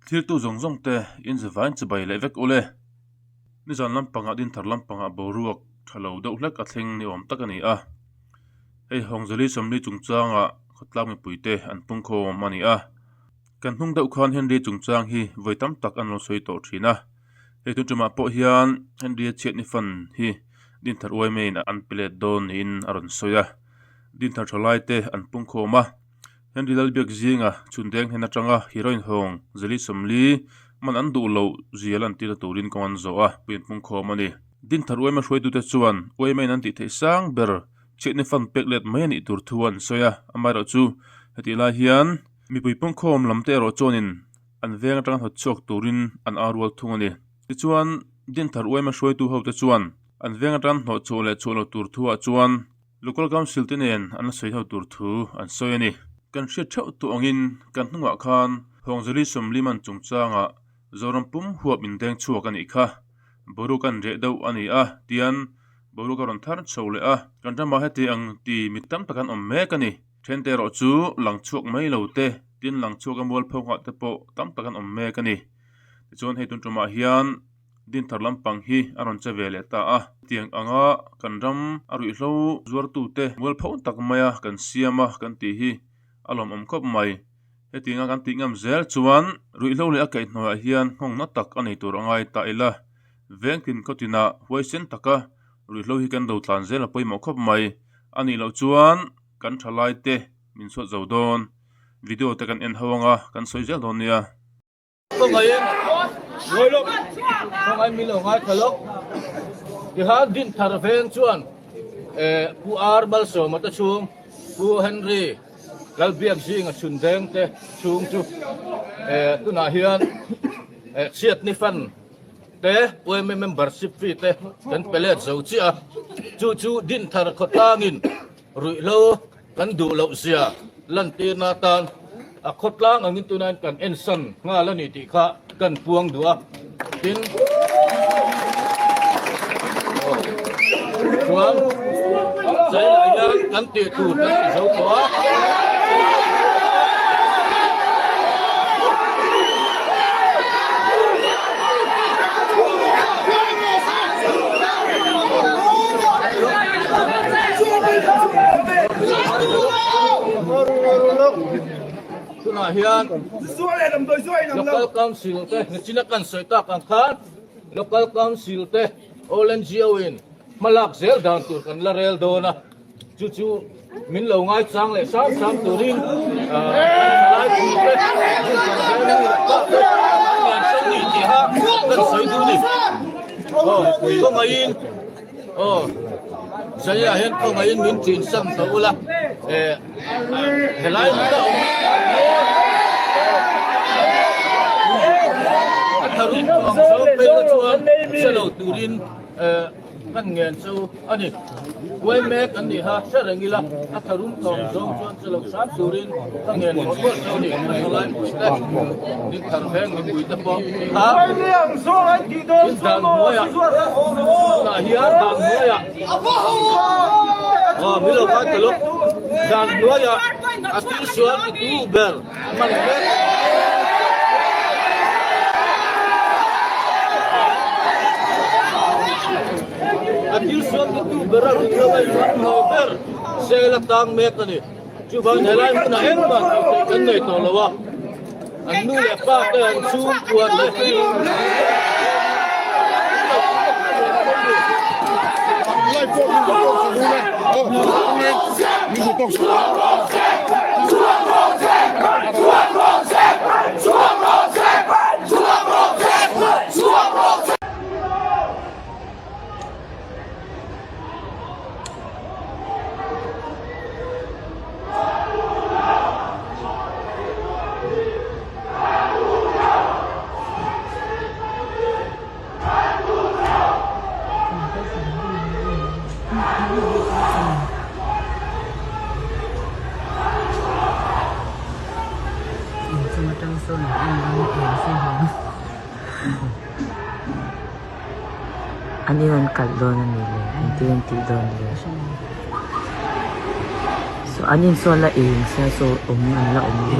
Thiltu zawng zawng te in zavain chibai leh vek ule. Nizan lampangah Dinthar lampangah boruak tha lo deuh hlek a thleng ni awm tak a ni a. Hei Hawngzali 40 chungchangah khawtlang mipuite an pungkhawm a ni a. Kan hnung deuh khan Henry chungchang hi vawi tam tak an lo sawi tawh thin a. Hei tun tumah pawh hian Henry-a chhiatni fan hi Dinthar uaimeiin an pe let dawn niin a rawn sawi a. Dinthar thalai te an pungkhawm a. Henry Lalbiak zinga chhundeng hnen atanga heroin hawng zali 40 man an duh loh zia lantirna turin kawng an zawh a, puiin pungkhawm a ni. Dinthar uaima hruaitute chuan uaimeiin an tih theih sang ber chhiatni fan pek let mai a nih tur thu an sawi a, amaherawhchu hetih lai hian mipui pungkhawm lam te erawh chuanin an veng atanga hnawt chhuak turin an au rual thung a ni. Tichuan, Dinthar uaima hruaitu hote chuan an veng atang hnawh chhuah leh chhuah lo tur thuah chuan Local Council te nen an la sawi ho tur thu an sawi a ni. Kan hriat theuh tawh angin kan hnungah khan Hawngzali 40 man chungchangah Zoram pum huap in deng chhuak a nih kha. Boruak an reh deuh a ni a, tian boruak a rawn thar chho leh a. Kan ramah heti ang ti mi tam tak an awm mek a ni. Thente erawh chu lang chhuak mai lo te, tin lang chhuak a mualpho nghah te pawh tam tak an awm mek a ni. Tichuan hei tun tumah hian Dinthar lampang hi a rawn che ve leh ta a. Tiang anga kan ram a ruihhlo zuartute mualpho tak maia kan siam a kan tih hi a lawmawm khawp mai. Hetianga kan tih ngam zel chuan ruihhlo leh a kaihhnuaiah hian nghawngna tak a nei tur a ngai ta ila. Vengtin khawtinah huaisen taka ruihhlo hi kan do tlan zel a pawimawh khawp mai. A nih loh chuan kan thalaite min chhuat zo dawn. Video te kan en ho anga kan sawi zel dawn nia. Khawngaiin ngawi lawk, khawngain min lo ngaithla lawk. Tihan Dinthar veng chuan Pu R Malsawma te chhung, Pu Henry Lalbiak zinga chhun veng te chhung chu tunah hian chhiatni fan te UMA membership fee te kan pe let zo chiah a. Chu chu Dinthar khawtlangin ruihhlo Kan duh loh zia lantirna atan a khawtlang angin tunain kan ensan nghal a ni tih kha kan puang duh a, tin chuan zailah hian kan tih tur kan ti zo tawh a. Tunah hian Local Council te nichina kan sawi tak ang khan Local Council te All NGO in hmalak zel dan tur kan la rel dawn a, chu chu min lo ngaichang leh sang sang turin thalai pui te ni tiha kan sawi duh ni. Aw khawngaihin aw Zaiah hian khawngaihin min chin san tawh ula eh helai hmun a awm a tharum ang zawng phei kha chuan hre lo turin eh Kan ngen chu a ni. Kuai mek an ni ha hre reng ila, a tharum thawm zawng chuan che lo hram turin ka ngen mawlh mawlh chu a ni. A thalai pui te, min thar veng mipui te pawh kha in dan hnuaiah tah hian dan hnuaiah aw min lo kai ta lawk dan hnuaiah a thil sual titu ber man vek. A thil sual titu ber a rui lo a inruat lo ber sel a tang mek a ni. Chuvang helai hmunah engmah tih theih kan nei tawh lo a, an nu leh pa te an chhungkua te Inchung atang sawn an en ang eng se hawng an in an kalh dawn a ni le engtin an tih dawn le saw an insawn la eng sia saw awm an la awm le.